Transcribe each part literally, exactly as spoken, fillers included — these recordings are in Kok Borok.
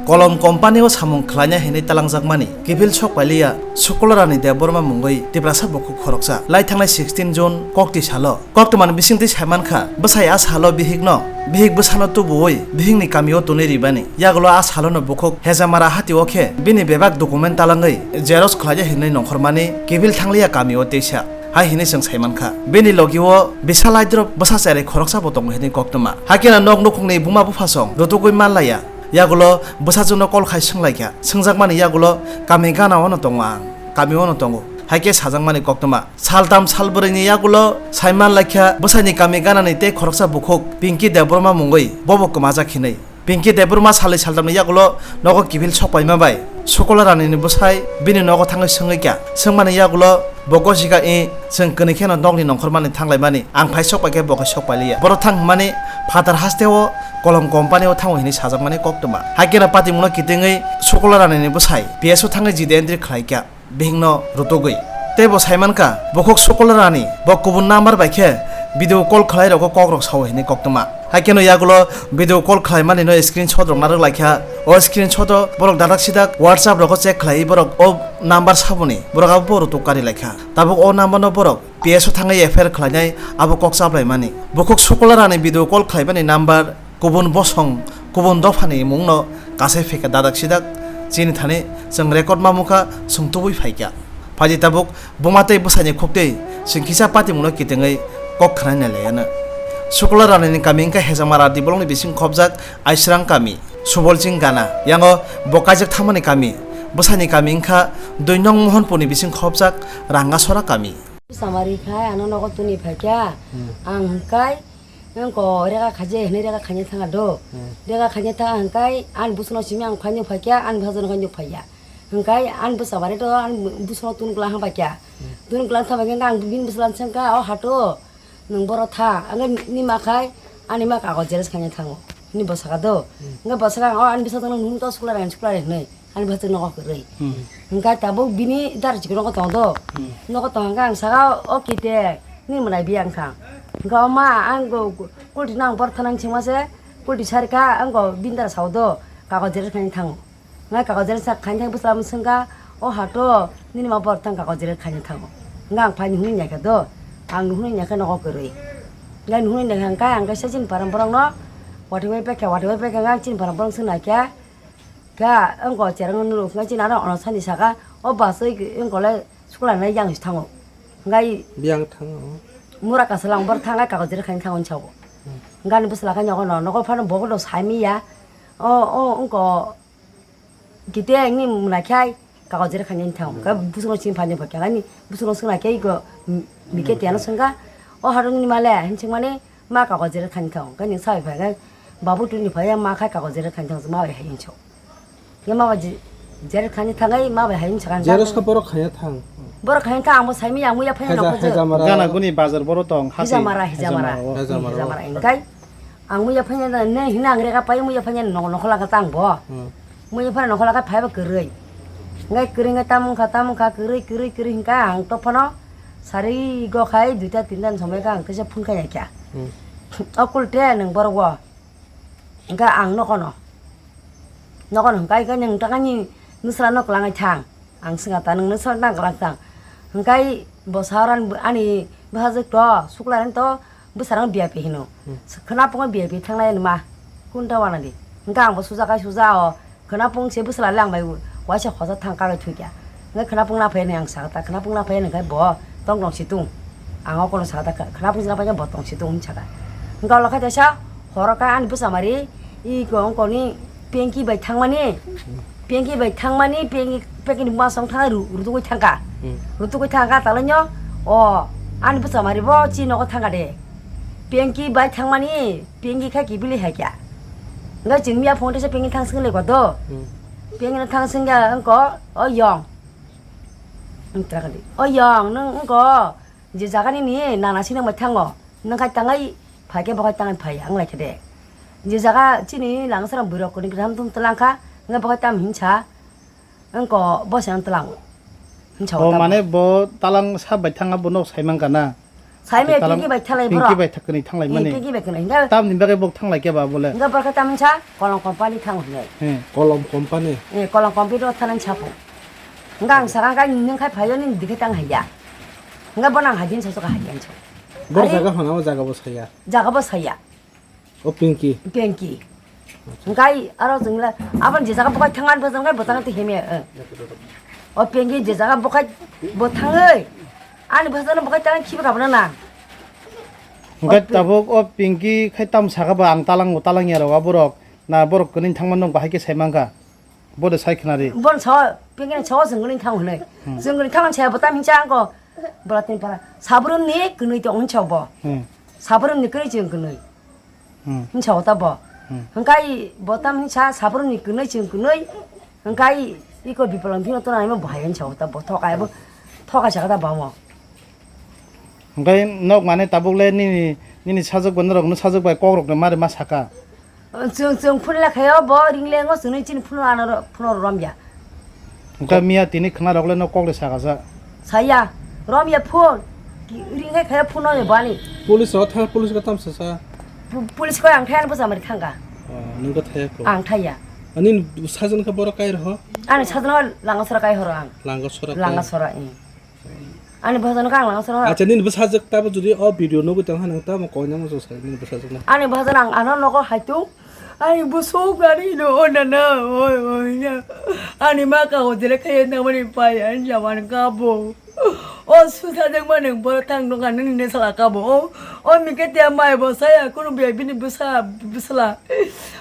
Kolom company o samung khlainai hinwi talangjakmani kiphil sok pailiya Sukularani Debbarma mungwi Tiprasa bukhuk khoroksa lai thangnai sixteen June kokti salo koktwmani bisingtwi saimankha bwsai a salo bihikno bihik bwsano tubuwi bihikni kamio twnwi ribani yagulo a salono bukhuk Hejamara hatio khe bini bebak document talangwi xerox khlainai hinwi nongkhormani kiphil thangliya kamio teisa. Hai hinwi chwng saimankha bini logio bisa laidrop bwsa cherai khoroksa bo tongo hinwi koktwma. Haikhe nok nukhungni buma buphasong rutugwi manlaiya. Yagulo bwsajwkno call khai swnglaikha. Swngjakmani yagulo kami gana ono tongo ang, kami ono tongo. Haikhe sajakmani koktwma. Saltam salbwrwini yagulo saimanlaikha bwsaini kami ganani tei khoroksa bukhuk Pinky Debbarma mungwi bobo kwmajak hinwi. Pinky Debbarma salni saltamni yagulo nogo kiphil sok paima bai Sukola Ranini bwsai bini nogo thangwi swngwi kha. Swngmani yagulo bo gosika i chwng kwnwi kheno nokni nongkhormani thanglaimani ang phai sok pai khe bo khe sok pailiya. Borok thang hwnmani phatar hasteo Kolom company o thango hinwi sajakmani koktwma. Haikhe no patimungno kitingwi Sukola Ranini bwsai P S o thangwi jide entry khlaikha. Bihikno rutugwi. Tei bo saimankha, bukhuk Sukola Rani bo kubun number bai khe video call khlai rogo kok rok sao hinwi koktwma. Haikhe no yagulo video call khlaimani no screenshot rok narwk laikha. O screenshot o borok dadak sidak WhatsApp rogo check khlai borok o number saboni borok abo bo rutuk kari laikha. Tabuk o number no borok P S o thangwi F I R khlainai abo kok chaplaimani. Bukhuk Sukola Rani video call khlaimani number kubun bosong, kubun dophani mungno kasai phaikha dadak sidak chini thani chwng record ma mukha chwng tubui phaikha. Phaidi tabuk buma tei bwsaini khuktwi chwng kisa patimungno kitingwi kok khwnai nailaiano. Sukola Ranini kami wngkha Hejamara dibolongni bising khopjak Aisrang kami, Subolching Gana, yango bo kaijak thamani kami, bwsaini kami wngkha dui nong Mohonpurni bising khopjak Rangasora kami. Samari khai ano nogo tuni phaikha, ang hwnkhe Nang ko rega khaje hinui rega khaina thanga do. Hmm. Rega khaina thanga hwnkhe ani bwsano simi ang phai nuk phaikha, ani bwsajwk no phai nuk phaiya. Hwnkhe ani bwsa bare to ani bwsano tun kwlang ha phaikha. Hmm. Tun kwlang tha phaikha hwnkhe ang bini bwsala swngkha, "O hato, nwng boro tha?" Hwnkhe nima khai ani ma kago xerox khaina thango. Hwnwi bwsakha do. Hmm. Hwnkhe bwsakha ang, "O ani bwsajwk no nung to sukla rang sukla re," hwnwi. Ani bwsajwk nogo kwrwi. Hmm. Hwnkhe tabuk bini dara chikon nogo tongo do. Hmm. Nogo tongkha ang saka, "O kite, nini mwnai biyang thang." Hwnkhe o ma ang go kulti nang bor thanang chingma se, kulti sarikha ang go bini dara sao do, kago xerox khaina thango. Hwnkhe kago xerox khaina thang bwsala mwswngkha, "O hato, nini ma bor thang kago xerox khaina thango." Hwnkhe ang phai nuhuni naikha do, ang nuhuni naikha nogo kwrwi. Hwnkhe nuhuni naikha hwnkhe ang khe se chini param borokno watwi bai paikha, watwi bai paikha hwnkhe ang chini param borok swng naikha. Kha wngkha cherang nurok wngkha chini aro ono sani saka o bus oi wngkha le sukla nai yang si thango. Ngai biyang thango. Mura kasalang bor thangai kago jere khaini thango hinwi sao. Hmm. Gani bwsla khaini nogo no nogo phano bogo do saimi ya. O, o, wngkha kite wngni mwnai khai kago jere khaini thango. Hmm. Kha bwswkno sini phani phai kha gani bwswkno swngna khe iko mi-, mike hmm, tiano swngkha. O haroni male hinsingmani Ma kago xerox khaini thang, khe nwng sabai phai khe, "Babu tuni phai ya, ma khai kago xerox khaini thang," ma bai hai hinso. Ye ma bai je-, xerox khaini thangai ma bai hai hinsa kha. Xerox kha borok khaina thang. Borok khaini thang, ang bo saimi ya, ang muya phai Heja-, nokho je. Hejamara. Gana guni bazar boro tong, hati. Hejamara, Hejamara. Hejamara, o. Hejamara. Hejamara, engkai. Ang muya phai na, ne hina ang rega pai muya phai na nong-, nokhola kha tang bo. Hmm. Muya phai nokhola kha phai ba kwrwi. Ngai kwrwi ngai tamung kha, tamung kha, kwrwi, kwrwi, kwrwi hinka ang to phano sari go khai duita tinta ni somoi kha ang kisa phun khai ya kya. Hmm. O kulte nwng borok o. Hwnkhe ang nokono, nokono hwnkhe, hwnkhe nwng takani nwswrano kwlangwi thang. Ang swngya ta nwng nwswrano tang kwlang thang. Hwnkhe bo sa oro ani bwsajwk to, suklairani to bwsarang biya pi hino. Hmm. Khwnaphungo biya pi thangnai ani ma. Kunta wanadi. Hwnkhe ang bo suja khai suja o. Khwnaphung se bwsla le ang bai waisa hosa thang kagwi thwikya. Hwnkhe khwnaphung naphai nai ang sakha ta, khwnaphung naphai nai khe bo tong tong si tung. Ang o kono sakha ta, khwnaphung se naphai khe bo tong si tung hinwi sakha. Hwnkhe ulo khe teisa horo khe ani bwsa mari i kong koni pengki bai thangmani, pengki bai thangmani, pengki, pengki ni buma song thang ru-, rutugwi thangkha. Hmm. Rutugwi thangkha talai nyo o ani bwsa mari bo chini nogo thangkha de. Pengki bai thangmani, pengki kha kibili hai kya. Hwnkhe chwng miya phone tesa pengki thang swng le kodo. Hmm. Pengki no thang swng ya wngko, "O yong." Wng trakadi. "O yong, nwng wngko, je jaga nini nana sinang bai thango. Nwng khai tangai phai khe bokhai tangai phai ya," wng lai khe de. Je jaga chini nang sarang bwrok kuni gram thum tlang kha, wngkhe bokhai tam hinsa. Wngko bo se ang tlang. Hinsa o tamo. Mane bo talang sap bai thanga bo nok sai man kana. Saimaya Talang-, Pinky bai thalai Pinky borok. Bai thakni thanglai Eh, mani. Pinky bai khna. Hingga Tamni bagwi bok thanglai keba bole. Hingga borok khe tamni sa kolom company thang hwnwi. He. Kolom company. Eh, kolom company ro thanani sapo. Hingga ang saka hingga nini khai phaio nini dikhe tang haiya. Hingga bono ang hajin sa suka haiya ang sa. Bor Ari jaga hona o jaga bo saya. Jaga bo saya. O Pinky. Pinky. Hingkai aro chwngla abon je jaga bokhai thangan bwsang kai bwsang te hemya. O Pinky je jaga bokhai bo thangoi. Ani bwsano bokhai tang khibi kabana na. Hingkai O Pin- tabuk o Pinky khai tam saka ba ang talang talang ya ro borok. Na borok kwnwi thangma nung bahai khe sai mangka. Bo de sai khna ri. Bon so, Pinky ni so jwngni thang hwnwi. Hmm. Jwngni thang se bo tam hincha angko. Bwla tin para. Sabrum ni kwnwi to hincha bo. Hmm. Sabrum ni kwnwi jwng kwnwi. Hmm. Hincha ta bo. Hmm. Hingkai bo tam hincha sabrum ni kwnwi jwng kwnwi. Hingkai iko bipalang phino to nai mo bahai hincha ta bo thokai bo. Thokai sa ta bo mo. Hingkai nok mane tabuk le nini, nini sajwk bo norok no sajwk bai kok rok no mari ma saka. Chwng, chwng phunla khayo bo ringlengo chwngni chini phunu ano ro-, phunu romya. Hingke miya tini khna rok le no kok de saka sa. Saya, romya phun. Ring hai khayo phunu ni bani. Police o thang, police ko tam sa sa. Pu-, police ko ang thaya bwsa mari thangka. Oh, nung ko thaya ko. Ang thaya. Ani sajwk khe borok kai rw ho? Ani sajwk no langa sora kai horo ang. Langa sora kai. Langa sora, eh. Ani bwsajwk no kang lang soro. Acha, nini bwsajwk tabo jodi o video nugwi tong kha, nang tamo koinama jwk sai nini bwsajwk no. Ani bwsajwk ang ano nogo haitung. Ani bwswk ani no o nana, o, o, ya. Ani ma ka o jere khaye na mani pai, ani jawan ka bo. O susa jang ma nang boro thang nung ani ne sala ka bo. O, o mi ke te mai bo saya, kunu biya bini bwsa, bwsla.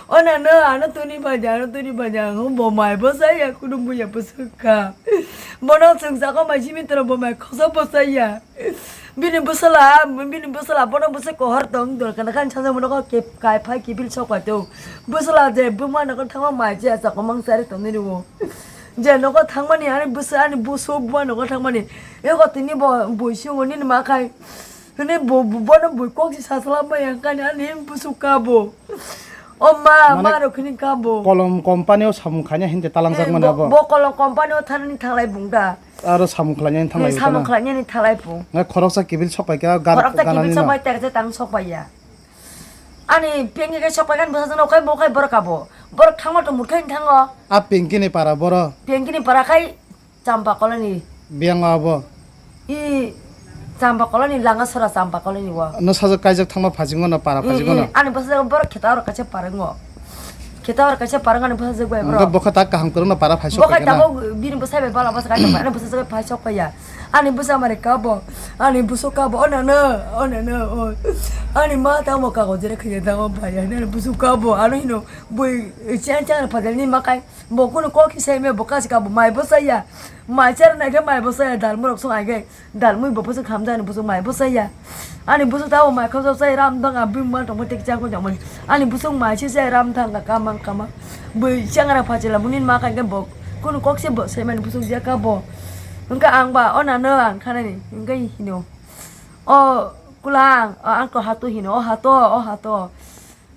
O nana, ano tuni baja, ano tuni baja, ang bo mai bo saya, kunu buya bwswk ka. Bono chwng jago mai simi toro bo mai khoso bo chaya. Bini bwsala, bini bwsala bono bwswk kohor tong dor kana khan sajak bono khe kai phai kiphil sok pai tong. Bwsala je buma nogo thangma mai je sa komang sari tong nini o. Je nogo thangmani ani bwsa ani bwswk buma nogo thangmani. Eko tini bo bui singo nini ma khai. Hwnwi bo, bo, bono bui kok si sasala maya kani ani bwswk ka bo. O ma, mane ma rok hini ka bo. Kolom company o samung khaina hinte talangjak mane bo, abo. Bo kolom company o thanani thalai bung da. Aro samung khlainani thalai samung khlainani thalai bung. Ngai khoroksa kibil sok pai kha, gan-, khoroksa kibil ganani sok no. Pai tekhe tang sok pai ya. Ani pengke ke sok pai kan bwsa jano kai bo kai borok ka bo. Borok thangma to murkhai thango. A pengke ni para boro. Pengke ni para khai Champa colony. Biyang abo? I Champa colony, Langasora Champa colony o. No sajak kaijak thangma phasingo no, para phasingo no? Ani bwsajwk borok kheta oro kaisa parango. Kheta oro kaisa parang ani bwsajwk bai borok. Bokha tak kaham kwrwngno para phaisok. Bokha tabok bini bwsai bai bala bwsa kaisa ani bwsajwk phaisok paiya. Ani bwsa mari kabo. Ani bwswk kabo. O nana, o nana, o. Ani ma tamo kago jere khaya tamo bai. Ani bwswk kabo. Ano hino bui chang chang phajalni makai. Bo kunu kok kisa ime bo kasi kabo mai bwsaya. Mai char nai khe mai bwsaya dal murok song ai khe dal mui bo bwswk hamjani bwswk mai bwsaya. Ani bwswk tabo mai khobjak sai ram dang a bim mal tongma tek chang ko jongmani. Ani bwswk mai se sai ram thang ka kamang kamang. Bui changra phachila munin ma kai khe bo kunu kok se bo sai mani bwswk jaka bo. Wngkha ang ba o nano ang khanani wngkha hino. O kulang o ang ko hato hino o hato o hato.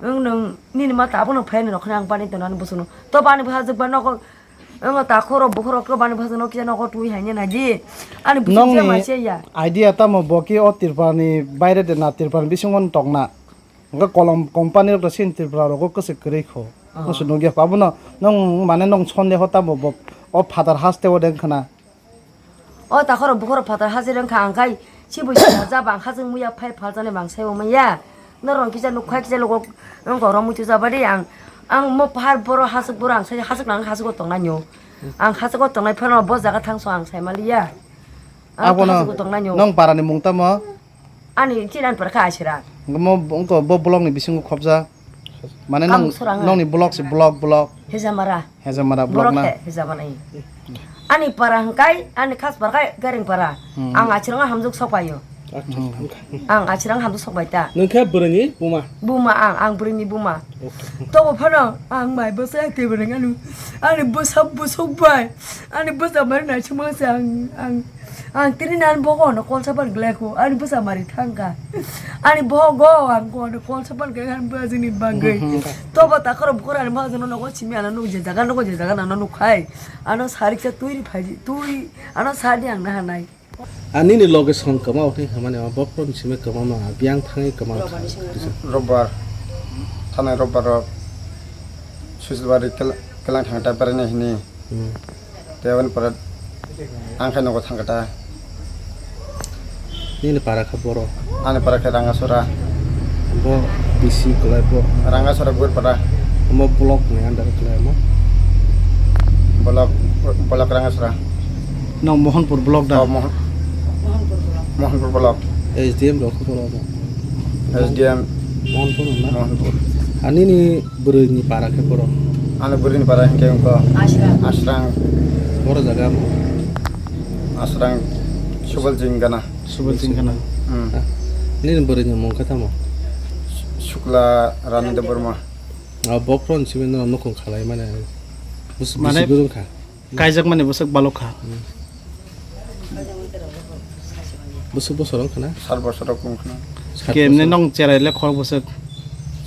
Wng nwng nini ma tabukno phaiyani rok khna ang bani tonani bwswkno. To bani bwsajwk ba nogo wng takhoro bukhorok to bani bwsajwkno kisa nogo twi haini naidi. Ani bwswk je ma se ya. Idea tamo bo ki o Tripurani baire de na Tripurani bisingo tongna. Hwnkhe kolom company rok to sini Tripura rogo kwchwk kwrwi kho. Nwng se nukya kho abono nwng mane nwng sonde ho tamo bo o phatar haste o de wng khna. O takhoro bukhoro phatar hajir wngkha ang khai sibui sima jaba ang hajwk muya phai phaljaknai bang saibo manya. Norok kisa nukhai kisa lugo wngkha oro muitu jabadi ang ang mo pahar boro hajwk boro ang sai hajwk nang hajwk o tongnai nw. Ang hajwk o tongnai phano bo jaga thangso ang sai maliya. Ang abono hajwk o tongnai nw. Nong parani mung tamo? Ani chinan pore kha asira. Mo wngkha bo block ni bisingo khobjak. Mane nong, nongni block se block, block. Hejamara. Hejamara block na. He-, Hejamara. Ani para hwnkhe, ani khas para khe Garing para. Hmm. Ang achirwng hamjwk sok paio. Acha, hmm. Ang achirwng hamjwk sok pai ta. Nung khe bwrwini buma? Buma ang, ang bwrwini buma. Okay. Tobo phano ang mai bwsa twi bwrwng anu. Ani bwsa bwswk bai. Ani bwsa mari naisingma se ang, ang Ang tini nan bogo no kol sapan glai ko, ani bwsa mari thangka. Ani bogo ang ko no kol sapan glai ani bwsa ni bagwi. Mhm. Tobo takhoro bukhoro ani bwsa no nogo simi ano nuk je jaga nogo je jaga nano nuk khai. Ano sarik sa twi ri phaji, twi, ano sadi ang na hanai. Ani ni loge song kama o thing hamani ma bokro ni simi kama ma biang thangi kama. Robbar. Thana robbar rok Susilbari kelang thang ta berai hini. Hmm. Tei aboni pore ang khe nogo thang kha ta. Nini para kha boro? Ani para khe Rangasora. Bo bisi kwlai bo? Rangasora Gurpara. Omo block ni under kwlai omo? Block, block Rangasora. Nong Mohanpur block da? Oh, Mohan-, Mohanpur block. S D M rok khe boro omo? S D M Mohanpur na? Mohanpur. Ani ni bwrwi ni para khe boro? Ani bwrwi ni para hinkhe wngkha Asrang. Asrang. Boro jaga amo? Asrang Subal Jingana. Subal Jingana. Hmm. Ah, nini bwrwi ni mung khe tamo? Shukla Rani Debbarma. Ah, bokro ni simi no nokong khalai mane. Bus-, mane bisi bwrwng kha. Kaijak mani bwswk balok kha. Hmm. Bwswk bosor wng khna? Sat bosor wng khna. Sat bosor. Kemne nong cherai le khorok bwswk?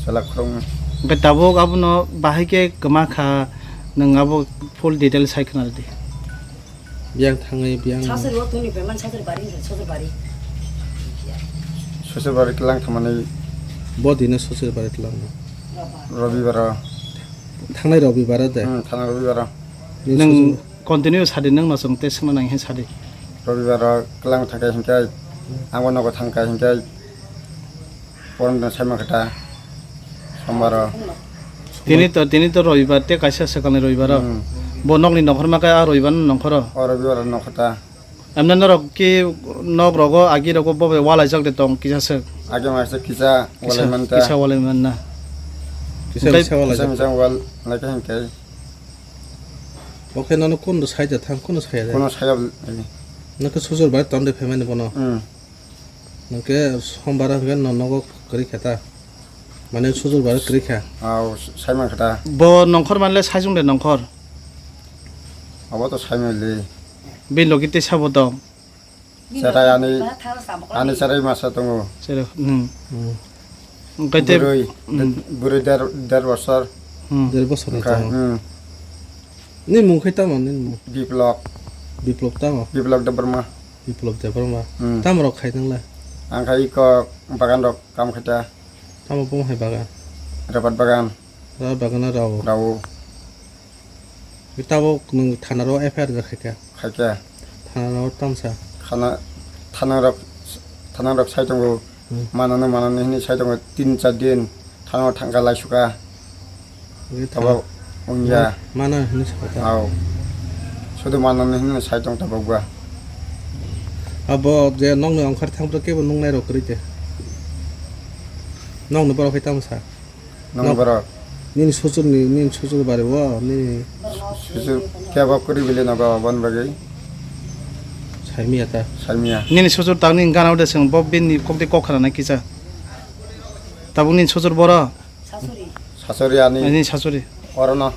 Chela khoroknwi. Hwnkhe tabuk abono bahai khe kwma kha, nwng abo full detail sai khna rwdi. Biyang thangwi biyang. Sasri o tuni payment sasri bari, sasri bari. Sasri bari khe lang thangmani. Bo dino sasri bari khe lang. Robibaro. Thangnai robibaro de. Hmm, thangnai robibaro. Nwng continue sadi, nwng no chwng tei swngna nang he sadi. Robibaro klang thangkhe hinkhe, ang bo nogo thangkha hinkhe, porno saima khe ta, sombaro. Tini to, tini to robibar tei kaisa swkangni robibaro. Hmm. Bo nokni nokhorma khe a robibar no nongkhoro. O robibaro nongkhor ta. Emne norok ki nok rogo agi rogo bo bai walaijak de tong kisa swk. Agi waisa kisa walai man ta. Kisa walai man na. Kisa, kisa walai kisa wal lai khe hinkhe. Bo khe nono kun do sai da thang, kun do sai da. Kuno saya. Nokhe sujur bai ton de phaimani bono. Hmm. Nokhe sombara hwnkhe no nogo kwrwi kha ta. Mane sujur bai kwrwi kha. Aw, sai man kha ta. Bo nongkhor manle saijung de nongkhor. Abo to sai manle. Bini logi tei sabo tong. Cherai ani, ani cherai masa tongo. Cherai, hmm. Hmm. Hwnkhe tei, bwrwi, hmm, bwrwi der, der bosor. Hmm. Der bosor ni tongo. Hmm. Ni mung khe tamo, ni mung? Biplok. Biplok tamo? Biplok Debbarma. Biplok Debbarma. Hmm. Tamo rok khai nang le? Ang khai iko bagan rok kam khaita. Tamo bung hai bagan? Rabat bagan. Rabat bagan na rao. Rao. Tabok nwng thana ro F I R ja khaikha? Khaikha. Thana ro tamsa? Thana, thana rok, thana rok sai tongo. Hmm. Manano, manano hini sai tongo tin char din. Thana rok thangkha laisuka. Tabok wngya. Mana hini sakha ta? Aw. Sudu manano hini sai tong tabok ba. Abo je nokni ongkhar thangpra kebo nungnai rok kwrwi de. Nokni borok hai tamsa? Nang borok. Nini sujurni, nini sujur bari o, nini. Sujur kebo kwrwi bili nogo, aboni bagwi. Saimiya ta? Saimiya. Nini sujur tang nini gana ude seng, bo bini kokti kok khana na kisa. Tabuk nini sujur boro? Sasuri ani. Nini sasuri. Orono.